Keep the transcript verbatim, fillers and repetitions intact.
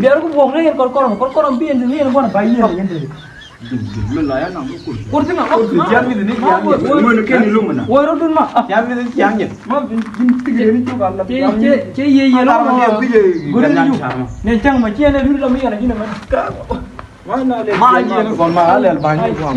Biar ku buɔk ni yɛn kɔr kɔrɔm, kɔr kɔrɔm bi yɛn ni yɛn guan ba yɛn yɛn te. Kur ti ma, kur ti ma. Kur ti tian mi ni tian mi. Mo ni keni lum na. Wo ro dun ma. Tian mi ni tian mi. Ma bin bin tigre ni tu kala. Ke ke ke ye ye lo ma. Gori ni ju. Ne chang ma chene dun lo mi yana jina ma. Ma ye ni kon ma alel ba ni kon.